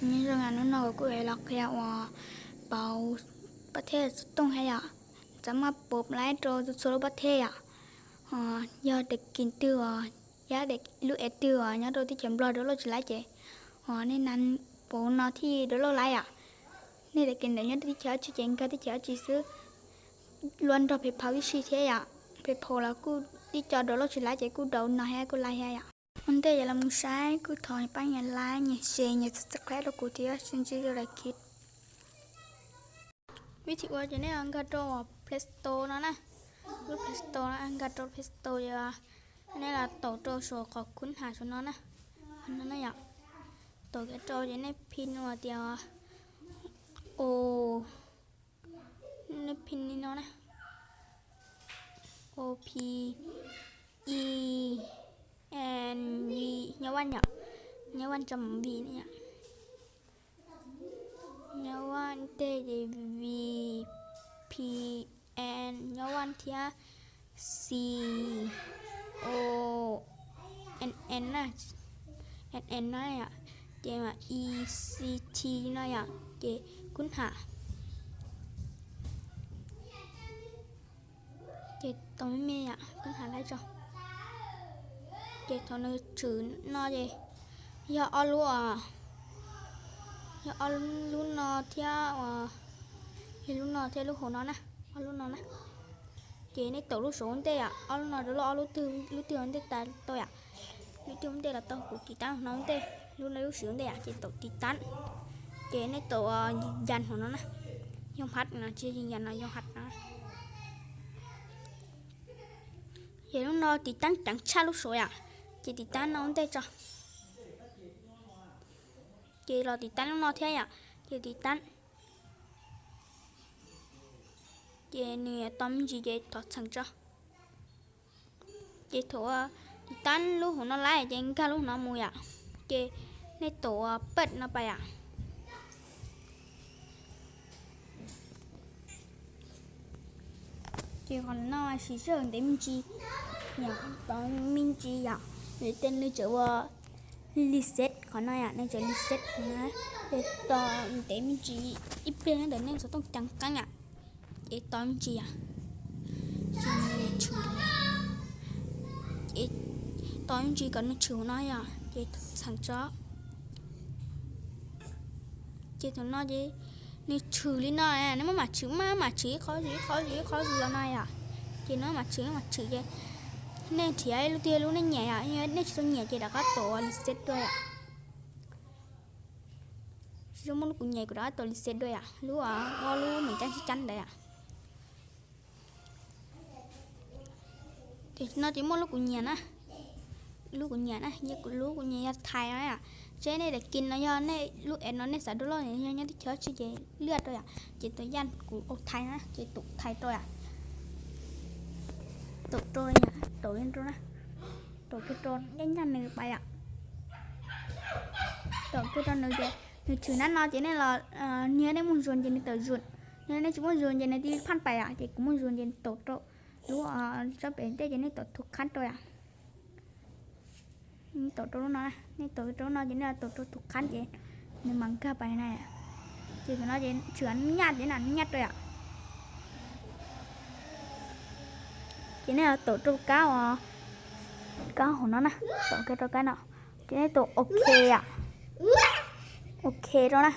Nyob zoo, hnub no kuv kuj los qhia uas pauv pab thej xov tooj thiab yom. Txav maj pauv laib rau txhua txhua lub pab thej yom. Yog daim kis twg os, yog lub ev twg os nyob rau teb chaws Nplog download tsis laib ces, uas nej na, pauv no thiaj download laib yom. Nej daim kis ntawd nyob rau teb chaws dab tsi ces nkag teb chaws dab tsi xwb, luaj nrog PayPal ib si thiab yom. PayPal los kuj ib co download tsis laib ces kuj download no thiab kuj laib thiab yom. Ua ntej yog los mus saib kuj thov pab nias like, nias share, nias subscribe rau kuv thiab sib ntsib rau daim kis. Vib thim ua ces nej nkag rau Play Store no na. Lub Play Store no, nkag rau Play Store ces nej los taus rau saum qhov khub ham saum no na. Qhov no na yom. Taus kiag rau ces nej pin ua tias o, nej pin li no na. O P E N V, nyob vaj yom, nyob vaj tso mus V na yom. Nyob vaj tej ces V P N nyob vaj thiab C O N N na, N N no yom, ces E C T no yom, ces khub ham. Ces tau me me yom, khub ham laib tso. Ces thaum nws tshwm no ces yog ob lub, yog ob lub no thiab, yog lub no thiab lub hauv no na, ob lub no na. Ces nej taus lub saum ua ntej yom, ob lub no rau lub ob lub twg, lub twg ua ntej tas tau yom. Lub twg ua ntej los tau, kuv tiv tab no ua ntej, lub no lub siv ua ntej yom, ces taus tiv tab. Ces nej taus yas hauv no na, yog hab no tsis yog yas no, yog hab no. Ces lub no tiv tab ceev tshaj lub saum yom, ces tiv tab no ua ntej tso. Ces los tiv tab lub no thiab yom, ces tiv tab. Ces nws tos me ntsis ces thov txheem tso. Ces thaum tiv tab lub hauv no laib ces nkag lub no mus yom. Ces nej taus paj no pais yom. Ces qhov no siv sij hawm ntev me ntsis, tos me ntsis yom, vim tias nws tseem ua reset qhov no yom, nws tseem reset qhov no. Ces tos ntev me ntsis, ib pliag ntawd nej xov tooj ceev qeeb yom, ces tos me ntsis yom, ces nws tshwm, ces tos me ntsis kom nws tshwm no yom, ces txheem tso. Ces thaum no ces nws tshwm li no, nej maj mam tshwm, maj mam tshwm ib qho zus ib qho zus ib qho zus los no yom. Ces no mam tshwm mam tshwm ces nej nrhiav ib lub twg lub nej nyiam yom, nej tsis tau nyiam ces rov qab taus reset dua yom. Tsis muaj lub kuv nyiam kuv rov qab taus reset dua yom, lub, lub me cab sib cab ntawd yom. Ces no ces muaj lub kuv nyiam na, lub kuv nyiam na, lub kuv nyiam yog Thai no yom. Seb nej daim kis no yog nej lub ev no nej xav download yog nyob teb chaws dab tsi ces lwaj rau yom. Ces tus yaj kuv ua Thai na, ces taus Thai rau yom. Taus rau, taus rau na, taus kiag rau, nyaj nyaj nws pais yom. Taus kiag rau nws ces nws tshwm nab no ces nej los, niag nej muaj Zoom ces nws tawm Zoom, niag nej tsis muaj Zoom ces nws tiv phaj pais yom. Ces kuv muaj Zoom ces taus rau lub, tsob pem ntej ces nej taus thu khab rau yom. Taus rau lub no, nej taus rau lub no ces nej taus rau thu khab ces nws mam nkag pais na. Ces thaum no ces tshwm nyaj ces na, nyaj rau yom. Ces nej taus rau kab, kab hauv no na, taus kiag rau kab no. Ces nej taus OK yom. OK rau na.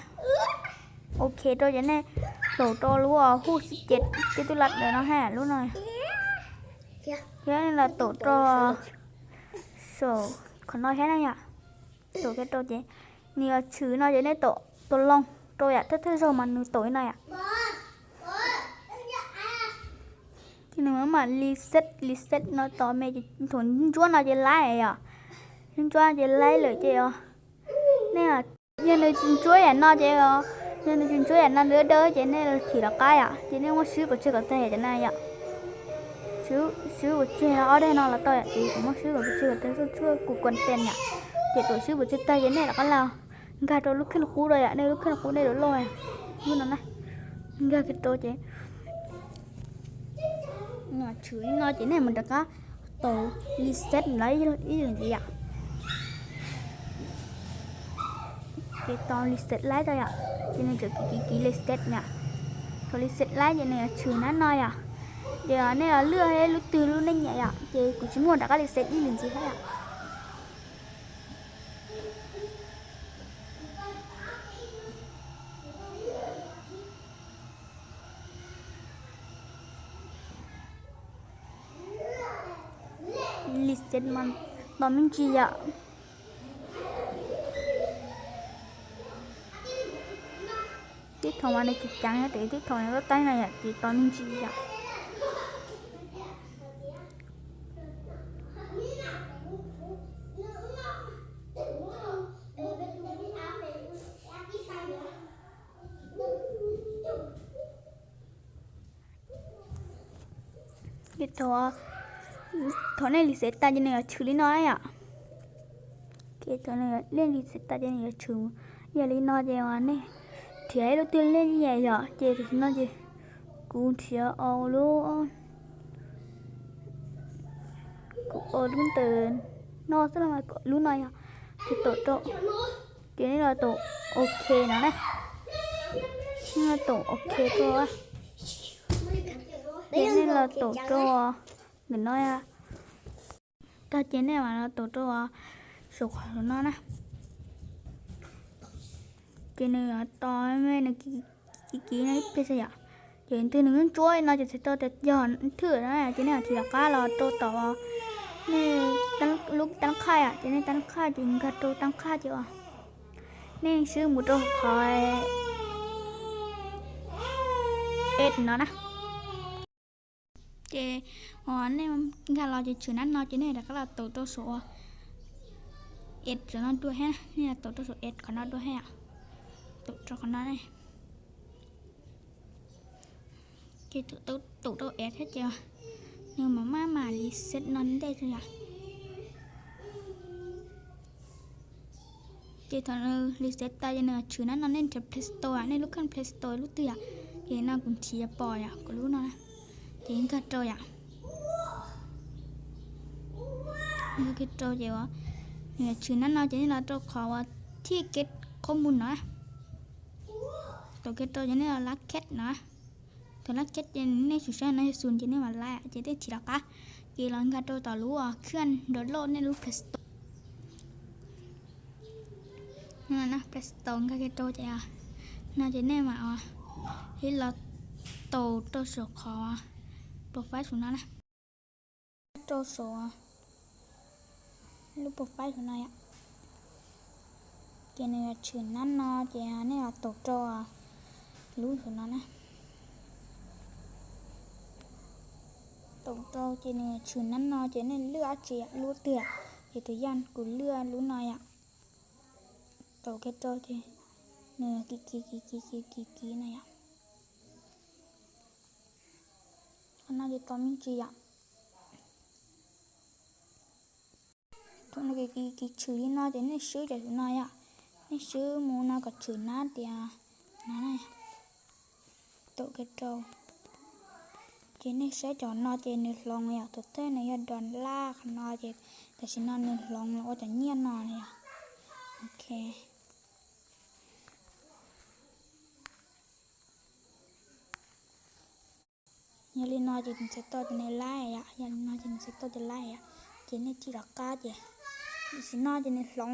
OK rau ces nej taus rau lub huj xib ces tib tub laj daws no ha, lub no. Thiab nej los taus rau saum qhov no thiab na yom. Taus kiag rau ces nws yuav tshwm no ces nej taus, taus loos rau yom, thawj thawj zaug mas nws taus li no yom. Ces nws mam reset, reset no tos me ces thaum ntsuab no ces laib yom. Ntsuab ces laib lawm ces os, nej, yog nws tsis ntsuab yam no ces, yog nws tsis ntsuab yam no nws dawb ces nej los thim rov qab yom, ces nej muab swb kom tseg kom tag yam no yom. Swb kom tseg ob daim no los tau yom, ces kuv muab swb kom tseg kom tag, tshuaj kuv content yom. Ces thaum swb kom tseg tag ces nej rov qab los nkag rau lub khej lub qub rau yom, nej lub khej lub qub nej rau loj, lub no na, nkag kiag rau ces tshwm li no ces nej mus rov qab taus reset lawm ib yam ntxiv yom. Ces tau reset lib tau yom, ces nws tseem kiv kiv kiv reset yom. Thaum reset lib ces nws yuav tshwm nab no yom. Ces nej yuav lwaj lub twg lub nej nyiam yom, ces kuv tsis muaj rov qab reset ib lwm ntxiv thiab yom. Reset mas tos me ntsis yom. Tib thaum mas nws tsis ceev thiab, tib thaum nws tab tab no yom, ces tos me ntsis yom. Ces thaum, thaum nej reset tas ces nws yuav tshwm li no yom. Ces thaum nej reset tas ces nws yuav tshwm, yog li no ces nej nrhiav ib lub twg nej nyiam yom, ces tam sim no ces kuv nrhiav lub, kuv ua lub ntawm no xwb los mas lub no yog, ces tau rau, ces nej los taus ok no na. Nej los taus ok rau, ces nej los taus rau ntawm no, tag ces nej mam los taus rau saum qhov no na. Ces nws tos me nws kiv kiv no ib pliag xwb yom. Ces twg nws ntsuab no ces txhais tau tias yog thwj na, ces nej mam thim rov qab los rau tom nej lub tab qhaj yom, ces nej tab qhaj ces nkag rau tab qhaj ces nej swb mus rau qhov add no na. Ces nej nkag los ces tshwm nab no ces nej rov qab los taus rau saum add saum no dua thiab, nej los taus rau saum add qhov no dua thiab, taus rau qhov no. Ces taus rau add thiab ces nws mam maj mam reset no ntej yom. Ces thaum nws reset tas ces nws tshwm nab no, nej nrhiav Play Store, nej lub kheej Play Store lub twg yom. Ces no kuv nrhiav pom yom, kuv lub no na. Ces nkag rau yom. Nkag rau ces nws tshwm nab no ces nej los rau qhov uas thij keb qhob mus no. Taus kiag rau ces nej los lab keb no. Thaum lab keb ces nej tsis saib no yog xus ces nej mam lab ces nej thim rov qab. Ces los nkag rau tom lub kheej download nej lub Play Store. Play Store nkag kiag rau ces no ces nej mam li los taus rau saum qhov profile saum no na. Rau saum lub profile saum no yom. Ces nws yuav tshwm nab no ces nej los taus rau lub saum no na. Taus rau ces nws tshwm nab no ces nej lwaj dab tsi lub twg yom. Ces tus yaj kuv lwaj lub no yom. Taus kiag rau ces nws kiv kiv kiv kiv kiv kiv kiv no yom. Qhov no ces tos me ntsis yom. Thaum nws kiv kiv kiv tshwm li no ces nej swb cov saum no yom. Nej swb mus no kom tshwm nab tias no na. Taus kiag rau. Ces nej saib cov no ces nws hloov yom, thaum twg nws yog dollar qhov no ces tam sim no nws hloov los ua cov nyiaj no yom. Ok. Yog li no ces nws txhais tau tias nws lab yom, yog li no ces nws txhais tau tias lab yom. Ces nej thim rov qab ces tam sim no ces nws hloov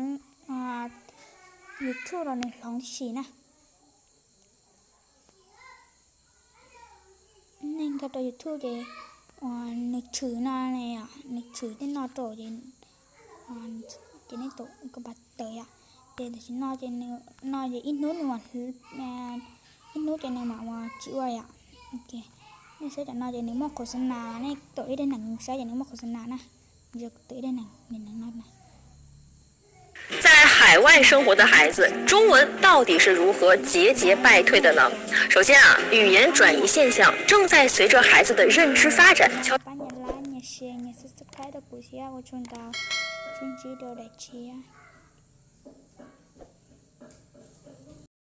YouTube los nws hloov tib si na. Nej nkag rau YouTube ces nws tshwm no, nws tshwm tej no rau ces, ces nej taus koj pas tawm yom. Ces tam sim no ces nws no ces ib hnub nws, ib hnub ces nws mam ua tsis ua yom. Nej saib cov no ces nws muaj khos nas, nej taus ib daim neeg saib ces nws muaj khos nas na. Yog kuv taus ib daim neeg, daim neeg no na. 在海外生活的孩子，中文到底是如何节节败退的呢？首先啊，语言转移现象正在随着孩子的认知发展悄 Pab nyias like, nyias share, nyias subscribe rau kuv thiab, ua tsaug ntau, sib ntsib rau daim tshiab.